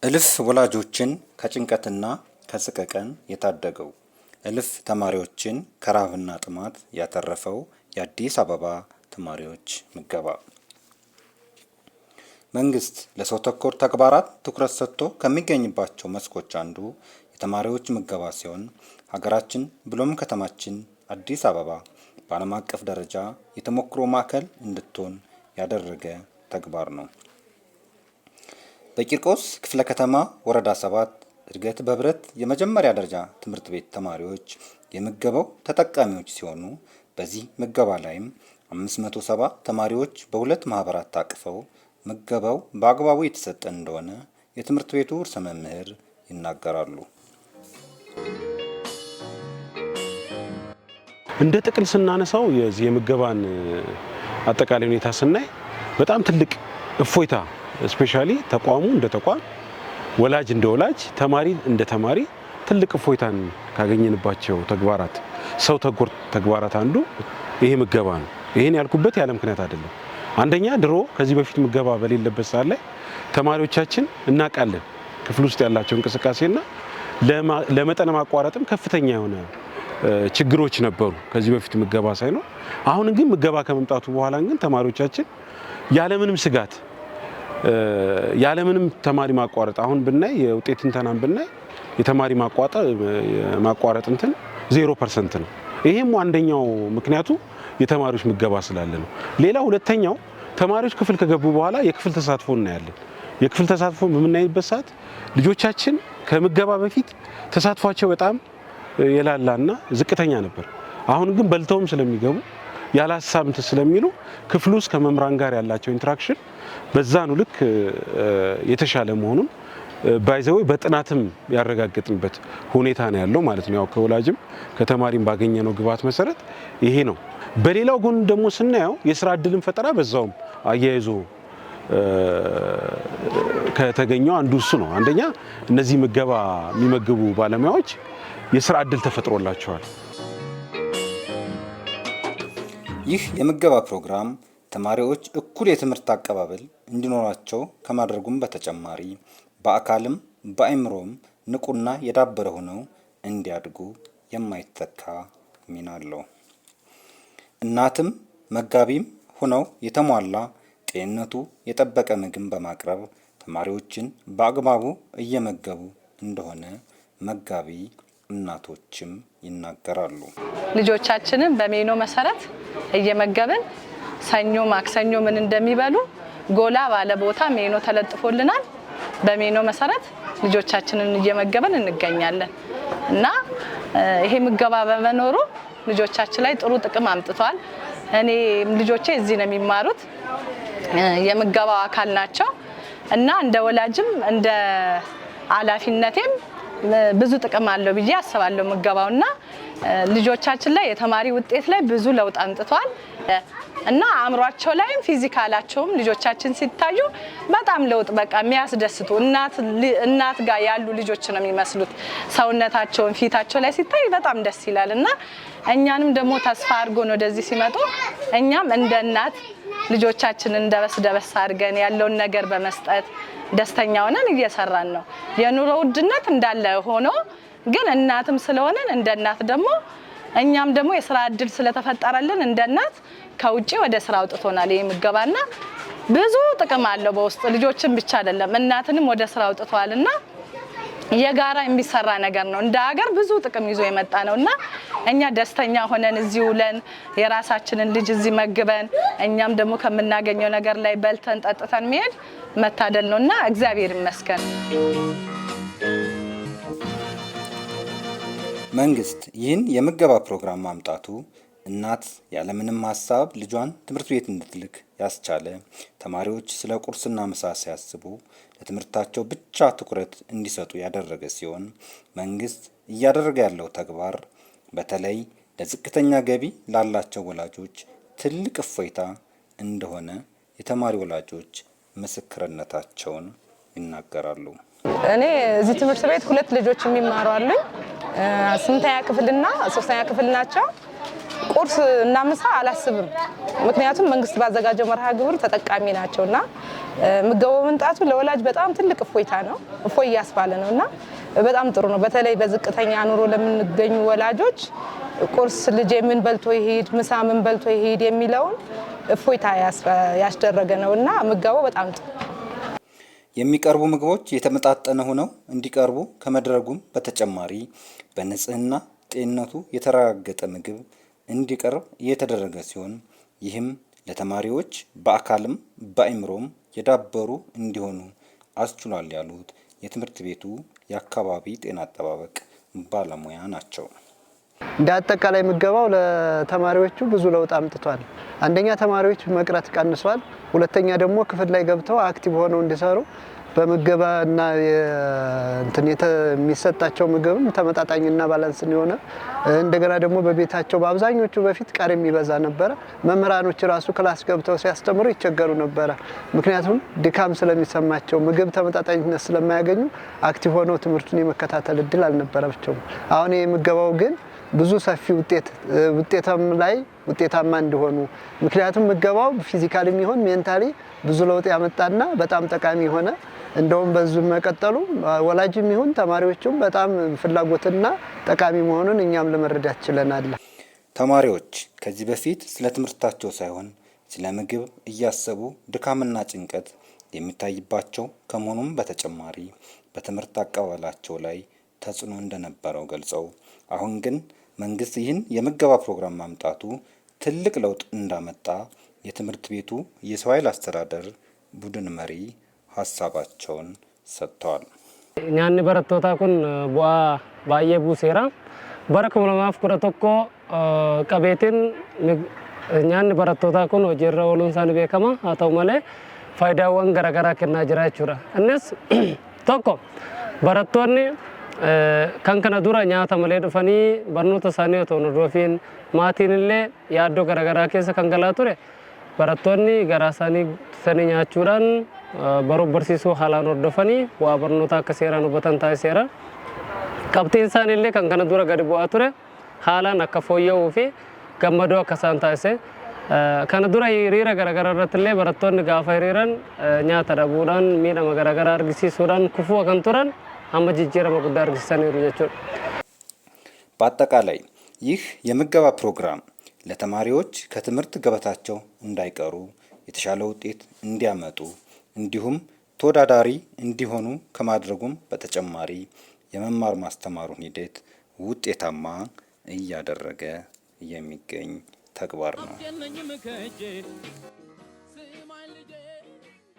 እልፍ ወላጆችን ከጭንቀትና ከሰቀቀን የታደገው፣ እልፍ ተማሪዎችን ከረሃብና ጥማት ያተረፈው የአዲስ አበባ ተማሪዎች ምገባ። መንግስት ለሰው ተኮር ተግባራት ትኩረት ሰጥቶ ከሚገኝባቸው መስኮች አንዱ የተማሪዎች ምገባ ሲሆን፣ ሀገራችን ብሎም ከተማችን አዲስ አበባ በዓለም አቀፍ ደረጃ የተሞክሮ ማዕከል እንድትሆን ያደረገ ተግባር ነው። በቂርቆስ ክፍለ ከተማ ወረዳ 7 እድገት በህብረት የመጀመሪያ ደረጃ ትምህርት ቤት ተማሪዎች የምገባው ተጠቃሚዎች ሲሆኑ፣ በዚህ ምገባ ላይም 570 ተማሪዎች በሁለት ማህበራት ታቅፈው ምገባው በአግባቡ የተሰጠ እንደሆነ የትምህርት ቤቱ ርዕሰ መምህር ይናገራሉ። እንደ ጥቅል ስናነሳው የዚህ የምገባን አጠቃላይ ሁኔታ ስናይ በጣም ትልቅ እፎይታ፣ especially ተቋሙ እንደ ተቋም፣ ወላጅ እንደ ወላጅ፣ ተማሪ እንደ ተማሪ ትልቅ እፎይታን ካገኘንባቸው ተግባራት፣ ሰው ተኮር ተግባራት አንዱ ይሄ ምገባ ነው። ይሄን ያልኩበት ያለ ምክንያት አይደለም። አንደኛ፣ ድሮ ከዚህ በፊት ምገባ በሌለበት ሰዓት ላይ ተማሪዎቻችን እናውቃለን፣ ክፍል ውስጥ ያላቸው እንቅስቃሴና ለመጠነ ማቋረጥም ከፍተኛ የሆነ ችግሮች ነበሩ ከዚህ በፊት ምገባ ሳይኖር። አሁን ግን ምገባ ከመምጣቱ በኋላ ግን ተማሪዎቻችን ያለምንም ስጋት፣ ያለምንም ተማሪ ማቋረጥ፣ አሁን ብናይ የውጤት ትንተናን ብናይ የተማሪ ማቋረጥ እንትን 0% ነው። ይሄም አንደኛው ምክንያቱ የተማሪዎች ምገባ ስላለ ነው። ሌላ ሁለተኛው ተማሪዎች ክፍል ከገቡ በኋላ የክፍል ተሳትፎ እናያለን። የክፍል ተሳትፎ በምናይበት ሰዓት ልጆቻችን ከምገባ በፊት ተሳትፏቸው በጣም የላላና ዝቅተኛ ነበር። አሁን ግን በልተውም ስለሚገቡ፣ ያለ ሀሳብ እንትን ስለሚሉ፣ ክፍሉ ውስጥ ከመምህራን ጋር ያላቸው interaction በዛኑ ልክ የተሻለ መሆኑን by the way በጥናትም ያረጋገጥንበት ሁኔታ ነው ያለው ማለት ነው። ያው ከወላጅም ከተማሪም ባገኘነው ግብዓት መሰረት ይሄ ነው። በሌላው ጎን ደግሞ ስናየው የስራ እድልን ፈጠራ በዛውም አያይዞ ከተገኘው አንዱ እሱ ነው። አንደኛ እነዚህ ምገባ የሚመግቡ ባለሙያዎች የስራ እድል ተፈጥሮላቸዋል። ይህ የምገባ ፕሮግራም ተማሪዎች እኩል የትምህርት አቀባበል እንዲኖራቸው ከማድረጉም በተጨማሪ በአካልም በአእምሮም ንቁና የዳበረ ሆነው እንዲያድጉ የማይተካ ሚና አለው። እናትም መጋቢም ሆነው የተሟላ ጤንነቱ የጠበቀ ምግብ በማቅረብ ተማሪዎችን በአግባቡ እየመገቡ እንደሆነ መጋቢ እናቶችም ይናገራሉ። ልጆቻችንን በሜኖ መሰረት እየመገብን፣ ሰኞ፣ ማክሰኞ ምን እንደሚበሉ ጎላ ባለ ቦታ ሜኖ ተለጥፎልናል። በሜኖ መሰረት ልጆቻችንን እየመገብን እንገኛለን እና ይሄ ምገባ በመኖሩ ልጆቻችን ላይ ጥሩ ጥቅም አምጥቷል። እኔ ልጆቼ እዚህ ነው የሚማሩት፣ የምገባው አካል ናቸው እና እንደ ወላጅም እንደ ኃላፊነቴም ብዙ ጥቅም አለው ብዬ አስባለሁ። ምገባውና ልጆቻችን ላይ የተማሪ ውጤት ላይ ብዙ ለውጥ አምጥቷል እና አእምሯቸው ላይም physical ኣቸውም ልጆቻችን ሲታዩ በጣም ለውጥ፣ በቃ የሚያስደስቱ እናት እናት ጋር ያሉ ልጆች ነው የሚመስሉት። ሰውነታቸውን ፊታቸው ላይ ሲታይ በጣም ደስ ይላል እና እኛንም ደግሞ ተስፋ አድርጎን ወደዚህ ሲመጡ እኛም እንደ እናት ልጆቻችንን ደበስ ደበስ አድርገን ያለውን ነገር በመስጠት ደስተኛ ሆነን እየሰራን ነው። የኑሮ ውድነት እንዳለ ሆኖ ግን እናትም ስለሆነን እንደ እናት ደግሞ እኛም ደግሞ የስራ እድል ስለተፈጠረልን እንደ እናት ከውጭ ወደ ስራ አውጥቶናል። ይህ ምገባና ብዙ ጥቅም አለው በውስጥ፣ ልጆችን ብቻ አይደለም እናትንም ወደ ስራ አውጥተዋል እና የጋራ የሚሰራ ነገር ነው። እንደ ሀገር ብዙ ጥቅም ይዞ የመጣ ነው እና እኛ ደስተኛ ሆነን እዚህ ውለን፣ የራሳችንን ልጅ እዚህ መግበን፣ እኛም ደግሞ ከምናገኘው ነገር ላይ በልተን ጠጥተን መሄድ መታደል ነው እና እግዚአብሔር ይመስገን። መንግስት ይህን የምገባ ፕሮግራም ማምጣቱ እናት ያለምንም ሀሳብ ልጇን ትምህርት ቤት እንድትልክ ያስቻለ፣ ተማሪዎች ስለ ቁርስና ምሳ ሳያስቡ ለትምህርታቸው ብቻ ትኩረት እንዲሰጡ ያደረገ ሲሆን፣ መንግስት እያደረገ ያለው ተግባር በተለይ ለዝቅተኛ ገቢ ላላቸው ወላጆች ትልቅ እፎይታ እንደሆነ የተማሪ ወላጆች ምስክርነታቸውን ይናገራሉ። እኔ እዚህ ትምህርት ቤት ሁለት ልጆች የሚማሩ አሉኝ። ስምንተኛ ክፍልና ሶስተኛ ክፍል ናቸው። ቁርስ እና ምሳ አላስብም። ምክንያቱም መንግስት ባዘጋጀው መርሃ ግብር ተጠቃሚ ናቸው እና ምገባው መምጣቱ ለወላጅ በጣም ትልቅ እፎይታ ነው፣ እፎይ እያስባለ ነው እና በጣም ጥሩ ነው። በተለይ በዝቅተኛ ኑሮ ለምንገኙ ወላጆች ቁርስ ልጄ ምን በልቶ ይሄድ፣ ምሳ ምን በልቶ ይሄድ የሚለውን እፎይታ ያስደረገ ነው እና ምገባው በጣም ጥሩ። የሚቀርቡ ምግቦች የተመጣጠነ ሆነው እንዲቀርቡ ከመደረጉም በተጨማሪ በንጽህና ጤንነቱ የተረጋገጠ ምግብ እንዲቀርብ እየተደረገ ሲሆን፣ ይህም ለተማሪዎች በአካልም በአእምሮም የዳበሩ እንዲሆኑ አስችሏል ያሉት የትምህርት ቤቱ የአካባቢ ጤና አጠባበቅ ባለሙያ ናቸው። እንደ አጠቃላይ ምገባው ለተማሪዎቹ ብዙ ለውጥ አምጥቷል። አንደኛ ተማሪዎች መቅረት ቀንሷል። ሁለተኛ ደግሞ ክፍል ላይ ገብተው active ሆነው እንዲሰሩ በምገባና እንትን የሚሰጣቸው ምግብም ተመጣጣኝና balance የሆነ፣ እንደገና ደግሞ በቤታቸው በአብዛኞቹ በፊት ቀሪ የሚበዛ ነበረ። መምህራኖች ራሱ class ገብተው ሲያስተምሩ ይቸገሩ ነበረ። ምክንያቱም ድካም ስለሚሰማቸው፣ ምግብ ተመጣጣኝነት ስለማያገኙ active ሆነው ትምህርቱን የመከታተል እድል አልነበራቸውም። አሁን የምገባው ግን ብዙ ሰፊ ውጤት ውጤታም ላይ ውጤታማ እንዲሆኑ፣ ምክንያቱም ምገባው physically ም ይሁን mentally ብዙ ለውጥ ያመጣና በጣም ጠቃሚ የሆነ፣ እንደውም በዙ መቀጠሉ ወላጅም ይሁን ተማሪዎቹም በጣም ፍላጎትና ጠቃሚ መሆኑን እኛም ለመረዳት ችለናል። ተማሪዎች ከዚህ በፊት ስለ ትምህርታቸው ሳይሆን ስለ ምግብ እያሰቡ ድካምና ጭንቀት የሚታይባቸው ከመሆኑም በተጨማሪ በትምህርት አቀባበላቸው ላይ ተጽዕኖ እንደነበረው ገልጸው፣ አሁን ግን መንግስት ይህን የምገባ ፕሮግራም ማምጣቱ ትልቅ ለውጥ እንዳመጣ የትምህርት ቤቱ የሰው ኃይል አስተዳደር ቡድን መሪ ሀሳባቸውን ሰጥተዋል። Nyaanni barattootaa kun bu'aa baay'ee buuseera. Bara 2011 qabeetiin nyaanni barattootaa kun hojiirra ooluun isaa ni beekama. Haa ta'u malee faayidaawwan garaagaraa kennaa jira jechuudha. Innis tokko, barattoonni kan kana dura nyaata malee dhufanii barnoota isaanii otoo hin hordofiin maatiin illee yaaddoo garaagaraa keessa kan galaa ture, barattoonni garaa isaanii guutatanii nyaachuudhaan baruuf barsiisuu haalaan hordofanii bu'aa barnoota akka seeraan hubatan taasiseera. Qabxiin isaanii illee kan kana dura gadi bu'aa ture haalaan akka fooyya'uu fi gammadoo akka isaan taasise. Kana dura hiriira garaagaraa irratti illee barattoonni gaafa hiriiran nyaata dhabuudhaan miidhama garaagaraa argisiisuudhaan kufuu kan turan amma jijjiirama guddaa argisiisaniiru jechuudha. በአጠቃላይ ይህ የምገባ ፕሮግራም ለተማሪዎች ከትምህርት ገበታቸው እንዳይቀሩ፣ የተሻለ ውጤት እንዲያመጡ እንዲሁም ተወዳዳሪ እንዲሆኑ ከማድረጉም በተጨማሪ የመማር ማስተማሩን ሂደት ውጤታማ እያደረገ የሚገኝ ተግባር ነው።